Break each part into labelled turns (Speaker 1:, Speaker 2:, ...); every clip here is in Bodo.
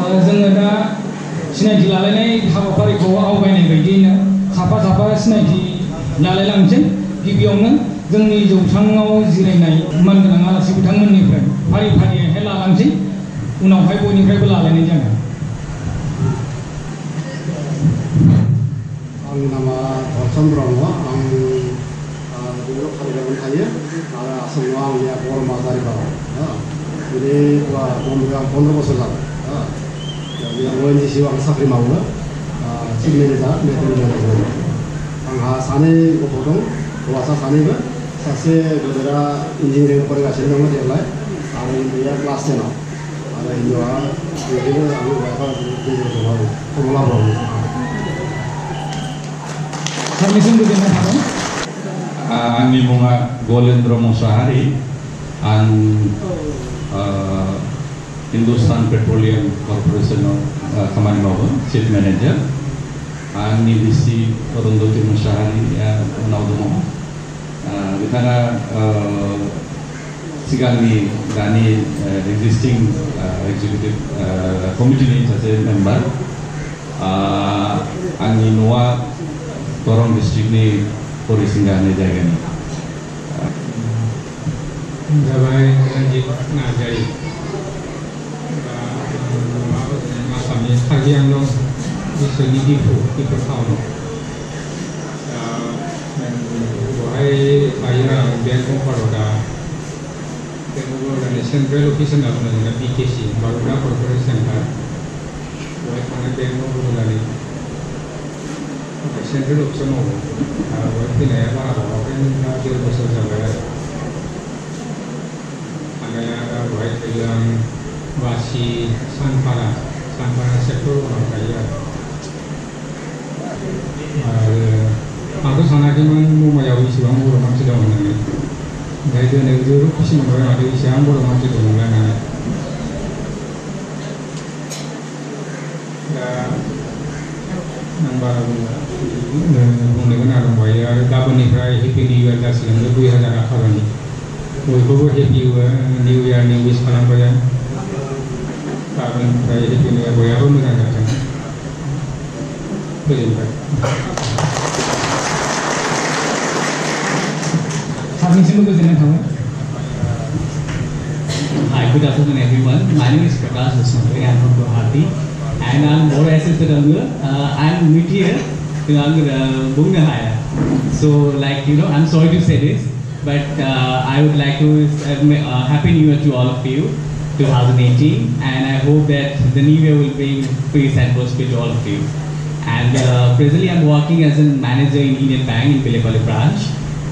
Speaker 1: जोङो दा सिनायथि लालायनाय हाबाफारिखौ आवगायनाय बायदियैनो साफा साफा सिनायथि लालायलांसै। गिबियावनो जोंनि जौसाङाव जिरायनाय मानगोनां आलासि बिथांमोननिफ्राय फारि फारियैहाय लालांसै, उनावहाय बयनिफ्रायबो लालायनाय जागोन।
Speaker 2: आंनि नामा धरसन ब्रह्म। आं बेयाव खारिगावआव थायो आरो आसामाव आंनिया बर' माहारि बाबा दिनै बम्बेआव आं 15 बोसोर जाबाय। ONGC आं साख्रि मावो, चिफ मेनेजार मेट्र'पलिटन। आंहा 2 गथ' दं, हौवासा 2बो। सासे गेदेरा इन्जिनियारिं फरायगासिनो दङ देग्लाय आरो उन्दैया क्लास 10आव आरो हिन्जावआ बिदिनो आंनि वाइफआ गेजेर दङ आरो कमला ब्रह्म।
Speaker 1: सारनिसिम गोजोननाय थाबाय।
Speaker 3: आंनि मुङा गलेन्द्र मुसाहारि। आं हिन्दुस्तान पेट्रलियाम कर्परेसनाव खामानि मावो, चिफ मेनेजार। आंनि बिसि अरुन्धति मुसाहारिया उनाव दङ। बिथाङा सिगांनि दानि एक्जिस्टिं एक्जिकिउटिभ कमिटिनि सासे मेम्बार। आंनि न'आ दरं डिस्ट्रिक्टनि हरिसिंगा होननाय जायगानि।
Speaker 4: जाबाय रन्जित नार्जारि। आसामनि कार्बि आंलं डिस्ट्रिक्टनि दिपु टाउनाव। बेवहाय थायो आं बेंक अफ बर'दा। बेंक अफ बर'दानि सेन्ट्रेल अफिस होनना बुङो जोंना BKC, बर'दा कर्परेट सेन्टार। बेवहाय थानाय बेंक अफ बर'दानि सेन्ट्रेल अफिसाव मावो। बेवहाय फैनाया बारा बावाखै, 1.5 बोसोर जाबाय आरो। थानाया दा बेवहाय थायो आं बासि सानपारा सेक्टर 1आव थायो आरो। आंथ' सानाखैमोन मुम्बाइआव इसेबां बर' मानसि दं होननानै। ओमफ्राय दिनै जोबोद खुसि मोनबाय माथो इसेबां बर' मानसि दं होननानै। दा आं बारा बुंनो गोनां दंबायो आरो गाबोननिफ्राय हेपि निउ इयार जासिगोन 2018नि। बयखौबो हेपि निउ इयारनि उइस खालामबाय आं। गाबोननिफ्राय हेपि निउ इयार, बयहाबो मोजां जाथों। गोजोनबाय।
Speaker 1: सारनिसिमबो गोजोननाय थाबाय।
Speaker 5: Hi, good afternoon everyone. My name is Prakash Desmondre. I am from Guwahati, and I am more assisted I am new here. So like I'm sorry to say this, but I would like to happy new year to all of you, 2018, and I hope that the new year will bring peace and prosperity to all of you. And presently I'm working as a manager in Indian Bank in Bilepalli branch.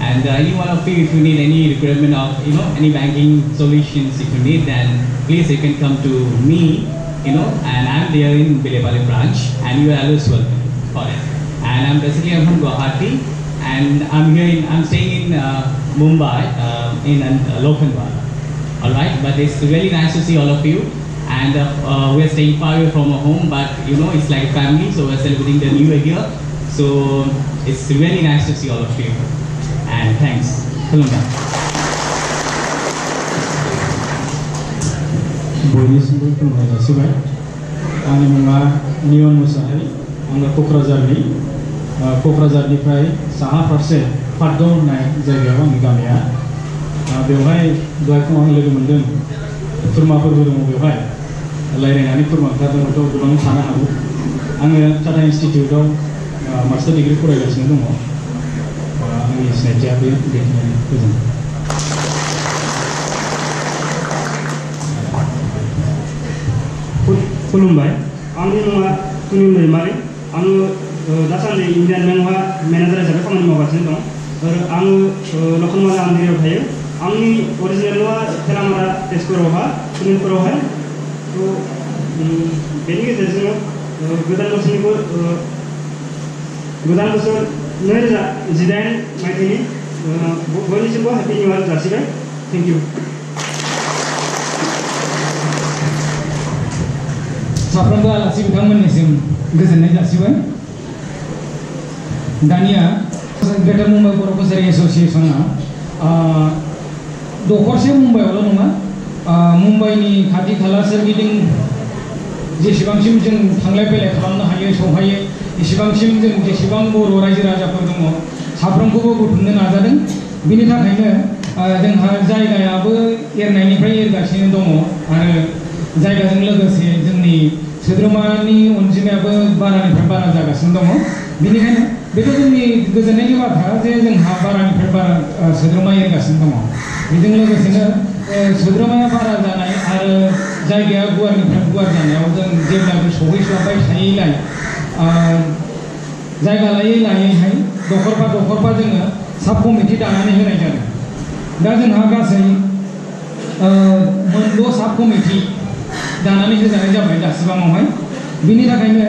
Speaker 5: And any one of you, if you need any requirement of any banking solutions, if you need, then please you can come to me, and I'm there in Bilepalli branch, and you are always welcome for it. And I'm from Guwahati, and I'm staying in Mumbai, in Lokhandwala. All right, but it's really nice to see all of you, and we're staying far away from our home, but it's like a family, so we're celebrating the new year here. So it's really nice to see all of you. And thanks.
Speaker 6: बयनिसिमबो खुलुमनाय जासिबाय। आंनि मुङा नियन मुसाहारि। आङो क'क्राझारनिफ्राय साहा फारसे पाटगाव होननाय जायगायाव आंनि गामिया। बेवहाय दहाय फुङाव आं लोगो मोन्दों, खुरमाफोरबो दङ बेवहाय। रायज्लायनानै खुरमा खोथाजोंथ' गोबां थानो हागौ। आङो टाटा इन्सटिटिउटआव मास्टार डिग्री फरायगासिनो दङ। आंनि सिनायथिया बेखिनियानो। गोजोन्थों।
Speaker 7: खुलुमबाय। आंनि मुङा तुनिल दैमारि। आङो दासान्दि इन्डियान बेंकआव मेनेजार हिसाबै खामानि मावगासिनो दं। आङो लखनमाला आन्दिरियाव थायो। आंनि अरिजिनेल न'आ थेलामारा तेजपुरावहा सुनिलपुरावहाय। बेनि गेजेरजों गोदान बोसोर 2018 मायथाइनि बयनिसिमबो हेपि निउ इयार जासिबाय। Thank you.
Speaker 1: साफ्रोमबो आलासि बिथांमोननिसिम गोजोननाय जासिबाय। दानिया ग्रेटार मुम्बाइ बर' कचारि एस'सिएशना दखरसे मुम्बाइआवल' नङा, मुम्बाइनि खाथि खाला सोरगिदिं जेसेबांसिम जों थांलाय फैलाय खालामनो हायो सौहायो एसेबांसिम जों जेसेबां बर' रायजो राजाफोर दङ साफ्रोमखौबो बुथुमनो नाजादों बिनि थाखायनो जोंहा जायगायाबो एरनायनिफ्राय एरगासिनो दङ आरो जायगाजों लोगोसे जोंनि सोद्रोमानि अनजिमायाबो बारानिफ्राय बारा जागासिनो दङ बेनिखायनो बेथ' जोंनि गोजोननायनि बाथ्रा जे जोंहा बारानिफ्राय बारा सोद्रोमा एरगासिनो दङ बेजों लोगोसेनो सोद्रोमाया बारा जानाय आरो जायगाया गुवारनिफ्राय गुवार जानायाव जों जेब्लाबो सहैस्लाबबाय थायैलाय जायगा लायै लायैहाय दखरफा जोङो साब कमिटि दानानै होनाय जादों दा जोंहा गासै 9 साब कमिटि दानानै होजानाय जाबाय दासिमावहाय बिनि थाखायनो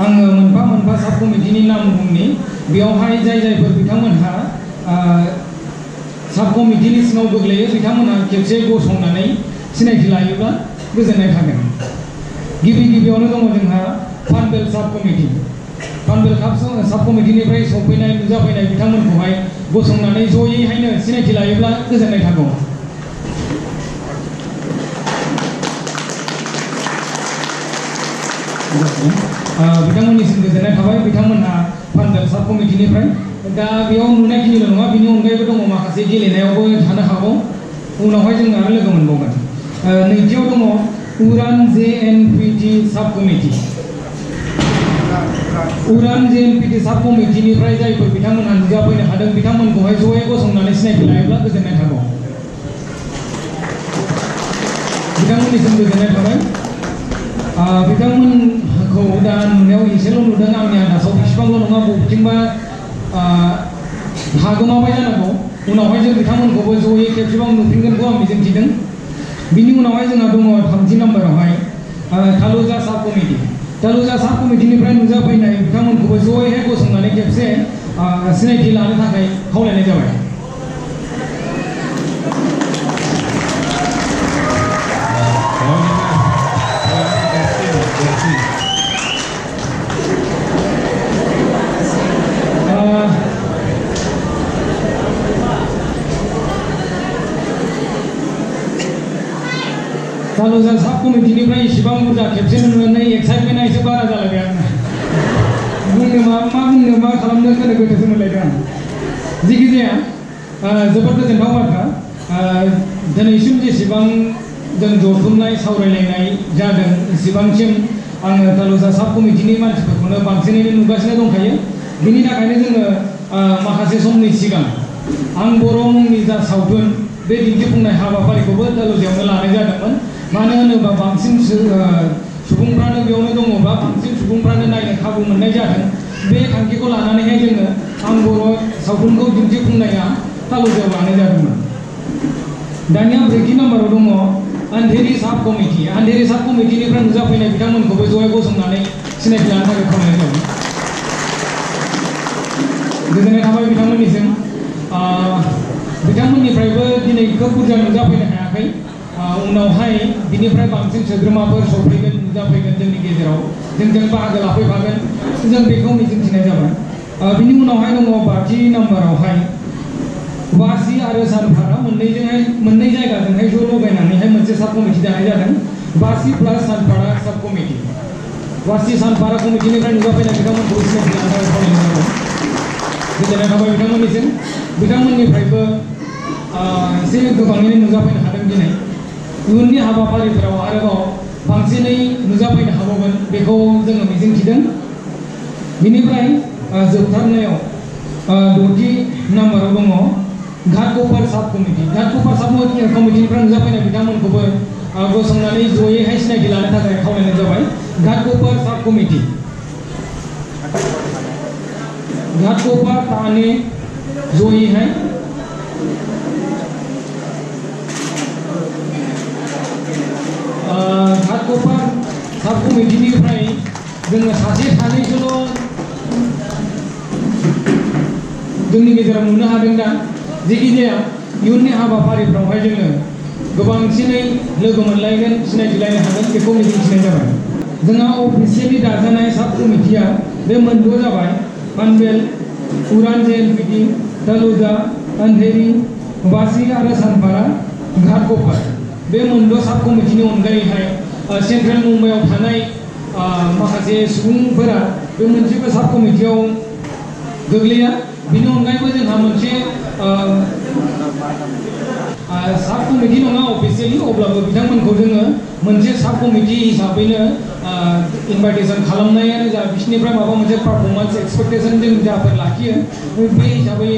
Speaker 1: आङो मोनफा साब कमिटिनि नाम बुंनि बेयावहाय जायफोर बिथांमोनहा साब कमिटिनि सिङाव गोग्लैयो बिथांमोनहा खेबसे गसंनानै सिनायथि लायोब्ला गोजोननाय थागोन गिबियावनो दङ जोंहा फानबेल साब कमिटि फानबेल साब कमिटिनिफ्राय सफैनाय नुजाफैनाय बिथांमोनखौहाय गसंनानै जयैहायनो सिनायथि लायोब्ला गोजोननाय थागौ बिथांमोननिसिम गोजोननाय थाबाय बिथांमोनहा फानबेल साब कमिटिनिफ्राय दा बेयाव नुनायखिनिल' नङा बिनि अनगायैबो दङ माखासे गेलेनायावबो थानो हागौ उनावहाय जों आरो लोगो मोनबावगोन नैथियाव दङ उरान JNPT साब कमिटि उरान JNPT साब कमिटिनिफ्राय जायफोर बिथांमोनहा नुजाफैनो हादों बिथांमोनखौहाय जयै गसंनानै सिनायथि लायोब्ला गोजोननाय थागौ बिथांमोननिसिम गोजोननाय थाबाय बिथांमोनखौ दा नुनायाव एसेल' नुदों आंनि आन्दासाव बेसेबांल' नङा बबेथिंबा हागोमाबाय जानांगौ उनावहाय जों बिथांमोनखौबो जयै खेबसेबाव नुफिनगोनखौ आं मिजिंथिदों बिनि उनावहाय जोंहा दङ 3थि नाम्बारावहाय थालुजा साब कमिटि थालुजा साब कमिटिनिफ्राय नुजाफैनाय बिथांमोनखौबो जयैहाय गसंनानै खेबसे सिनायथि लानो थाखाय खावलायनाय जाबाय थालुजा साब कमिटिनिफ्राय इसेबां बुरजा खेबसे नुनानै एक्साइटमेन्टआ एसे बारा जालायबाय आंना बुंनो मा खालामनो गोनो गोथोसो मोनलायदों आं जिखिजाया जोबोद गोजोनथाव बाथ्रा दिनैसिम जेसेबां जों जथुमनाय सावरायलायनाय जादों एसेबांसिम आङो थालुजा साब कमिटिनि मानसिफोरखौनो बांसिनैनो नुगासिनो दंखायो बिनि थाखायनो जोङो माखासे समनि सिगां आं बर' मुंनि जा सावथुन बे दिन्थिफुंनाय हाबाफारिखौबो थालुजायावनो लानाय जादोंमोन मानो होनोबा बांसिन सुबुंफ्रानो बेयावनो दङबा बांसिन सुबुंफ्रानो नायनो खाबु मोननाय जादों बे थांखिखौ लानानैहाय जोङो आं बर' सावथुनखौ दिन्थिफुंनाया थालुजायाव लानाय जादोंमोन दानिया 4थि नाम्बाराव दङ आन्धेरि साब कमिटि आन्धेरि साब कमिटिनिफ्राय नुजाफैनाय बिथांमोनखौबो जयै गसंनानै सिनायथि लानो थाखाय खावलायनाय जाबाय गोजोननाय थाबाय बिथांमोननिसिम बिथांमोननिफ्रायबो दिनै खोब बुरजा नुजाफैनो हायाखै उनावहाय बिनिफ्राय बांसिन सोद्रोमाफोर सफैगोन नुजाफैगोन जोंनि गेजेराव जोंजों बाहागो लाफैफागोन जों बेखौ मिजिंथिनाय जाबाय बिनि उनावहाय दङ 5थि नाम्बारावहाय वासि आरो सानफारा मोननै जायगाजोंहाय ज' लगायनानैहाय मोनसे साब कमिटि दानाय जादों वासि प्लास सानफारा साब कमिटि वासि सानफारा कमिटिनिफ्राय नुजाफैनाय बिथांमोनखौ सिनायथि लानो थाखाय खावलायनाय जाबाय गोजोननाय थाबाय बिथांमोननिसिम बिथांमोननिफ्रायबो एसे गोबाङैनो नुजाफैनो हादों दिनै इयुननि हाबाफारिफोराव आरोबाव बांसिनै नुजाफैनो हाबावगोन बेखौ जोङो मिजिंथिदों बिनिफ्राय जोबथारनायाव 6थि नाम्बाराव दङ घाटकपार साब कमिटि घाटकपार साब कमिटिनिफ्राय नुजाफैनाय बिथांमोनखौबो गसंनानै जयैहाय सिनायथि लानो थाखाय खावलायनाय जाबाय घाटकपार साब कमिटि घाटकपार ताने जयैहाय घाटकपार साब कमिटिनिफ्राय जोङो सासे सानैसोल' जोंनि गेजेराव नुनो हादों दा जेखिजाया इयुननि हाबाफारिफ्रावहाय जोङो गोबांसिनै लोगो मोनलायगोन सिनायथिलायनो हागोन बेखौ मिजिंथिनाय जाबाय जोंहा अफिसियेलि दाजानाय साब कमिटिया बे 9 जाबाय पानबेल उरान JNPT थालुजा आन्धेरि वासि आरो सानफारा घाटकपार बे 9 साब कमिटिनि अनगायैहाय सेन्ट्रेल मुम्बाइआव थानाय माखासे सुबुंफोरा बे मोनसेबो साब कमिटियाव गोग्लैया बिनि अनगायैबो जोंहा मोनसे साब कमिटि नङा अफिसियेलि अब्लाबो बिथांमोनखौ जोङो मोनसे साब कमिटि हिसाबैनो इनभाइटेसन खालामनायानो जा बिसोरनिफ्राय माबा मोनसे पारफरमेन्स एक्सपेक्टेसन जों जाफोर लाखियो बे हिसाबै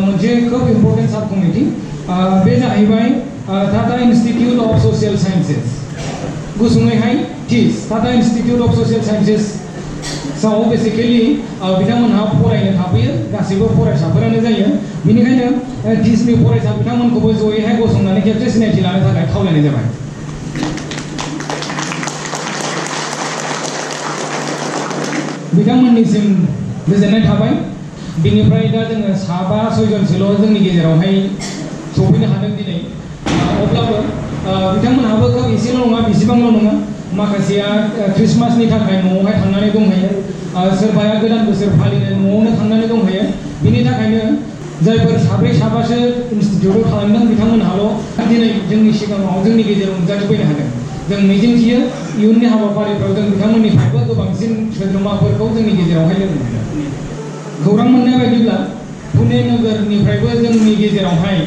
Speaker 1: मोनसे खोब इम्पर्टेन्ट साब कमिटि बे जाहैबाय Tata Institute of Social Sciences गुसुङैहाय TISS Tata Institute of Social Sciences साव बेसिकेलि बिथांमोनहा फरायनो थाफैयो गासैबो फरायसाफोरानो जायो बेनिखायनो टिसनि फरायसा बिथांमोनखौबो जयैहाय गसंनानै खेबसे सिनायथि लानो थाखाय खावलायनाय जाबाय बिथांमोननिसिम गोजोननाय थाबाय बिनिफ्राय दा जोङो साबा सयजनसोल' जोंनि गेजेरावहाय सफैनो हादों दिनै अब्लाबो बिथांमोनहाबो खोब एसेल' नङा बेसेबांल' नङा माखासेया क्रिसमासनि थाखाय न'आवहाय थांनानै दंहैयो सोरबाया गोदान बोसोर फालिनो न'आवनो थांनानै दंहैयो बिनि थाखायनो जायफोर साब्रै साबासो इन्स्टिटिउटआव खालामदों बिथांमोनहाल' दिनै जोंनि सिगाङाव जोंनि गेजेराव नुजाथिफैनो हादों जों मिजिंथियो इयुननि हाबाफारिफ्राव जों बिथांमोननिफ्रायबो गोबांसिन सोद्रोमाफोरखौ जोंनि गेजेरावहाय लोगो मोनो खौरां मोननाय बायदिब्ला पुने नोगोरनिफ्रायबो जोंनि गेजेरावहाय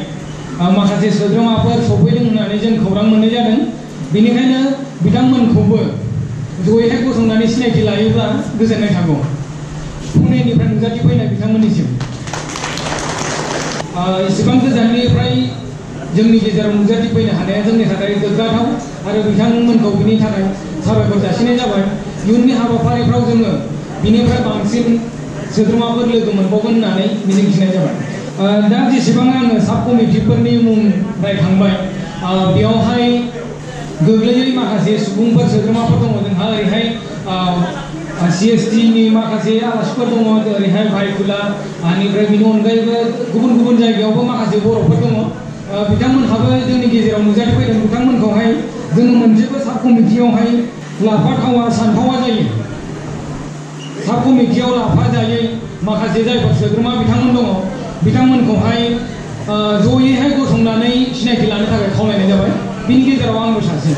Speaker 1: माखासे सोद्रोमाफोर सफैदों होननानै जों खौरां मोननाय जादों बेनिखायनो बिथांमोनखौबो जयैहाय गसंनानै सिनायथि लायोब्ला गोजोननाय थागौ पुनेनिफ्राय नुजाथिफैनाय बिथांमोननिसिम इसेबां गोजाननिफ्राय जोंनि गेजेराव नुजाथिफैनो हानाया जोंनि थाखाय गोग्गाथाव आरो बिथांमोनखौ बिनि थाखाय साबायखर जासिनाय जाबाय इयुननि हाबाफारिफ्राव जोङो बिनिफ्राय बांसिन सोद्रोमाफोर लोगो मोनबावगोन होननानै मिजिंथिनाय जाबाय दा जेसेबां आङो साब कमिटिफोरनि मुं रायखांबाय बेयावहाय गोग्लैयै माखासे सुबुंफोर सोद्रोमाफोर दङ जोंहा ओरैहाय CSTनि माखासे आलासिफोर दङ ओरैहाय भाइखुला बेनिफ्राय बिनि अनगायैबो गुबुन गुबुन जायगायावबो माखासे बर'फोर दङ बिथांमोनहाबो जोंनि गेजेराव नुजाथिफैदों बिथांमोनखौहाय जोङो मोनसेबो साब कमिटियावहाय लाफाथावा सानथावा जायो साब कमिटियाव लाफाजायै माखासे जायफोर सोद्रोमा बिथांमोन दङ बिथांमोनखौहाय जयैहाय गसंनानै सिनायथि लानो थाखाय खावलायनाय जाबाय बिनि गेजेराव आंबो सासे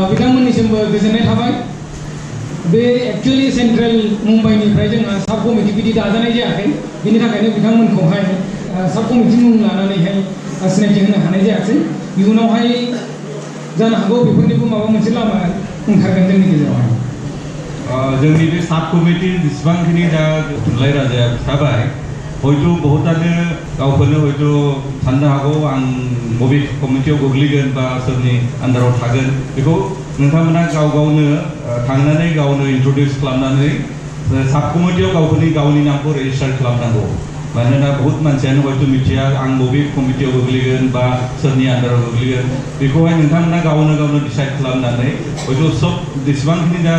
Speaker 1: बिथांमोननिसिमबो गोजोननाय थाबाय बे एक्चुअलि सेन्ट्रेल मुम्बाइनिफ्राय जोंहा साब कमिटि बिदि दाजानाय जायाखै बिनि थाखायनो बिथांमोनखौहाय साब कमिटि मुं लानानैहाय सिनायथि होनो हानाय जायाखै इयुनावहाय जानो हागौ बेफोरनिबो माबा मोनसे लामा ओंखारगोन जोंनि गेजेरावहाय
Speaker 3: जोंनि बे साब कमिटि जेसेबांखिनि दा थुनलाइ राजाया खिथाबाय हयथ' बहुतानो गावखौनो हयथ' साननो हागौ आं बबे कमिटियाव गोग्लैगोन बा सोरनि आन्दाराव थागोन बेखौ नोंथांमोना गाव गावनो थांनानै गावनो इन्ट्रडिउस खालामनानै साब कमिटियाव गावनि नामखौ रेजिस्टार खालामनांगौ मानोना बहुत मानसियानो हयथ' मिथिया आं बबे कमिटियाव गोग्लैगोन बा सोरनि आन्दाराव गोग्लैगोन बेखौहाय नोंथांमोना गावनो डिसाइड खालामनानै हयथ' सब जेसेबांखिनि दा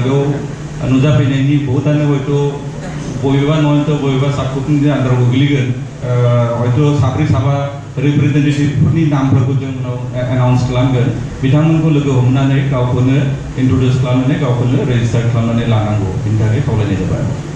Speaker 3: बेयाव नुजाफैनायनि बहुतानो हयथ' बबेबा नयन्थ' बबेबा साब कमिटिनि आन्दाराव गोग्लैगोन हयथ' साब्रै साबा रिप्रेजेन्टेटिभफोरनि नामफोरखौ जों उनाव एनाउन्स खालामगोन बिथांमोनखौ लोगो हमनानै गावखौनो इन्ट्रडिउस खालामनानै गावखौनो रेजिस्टार खालामनानै लानांगौ बिनि थाखाय खावलायनाय जाबाय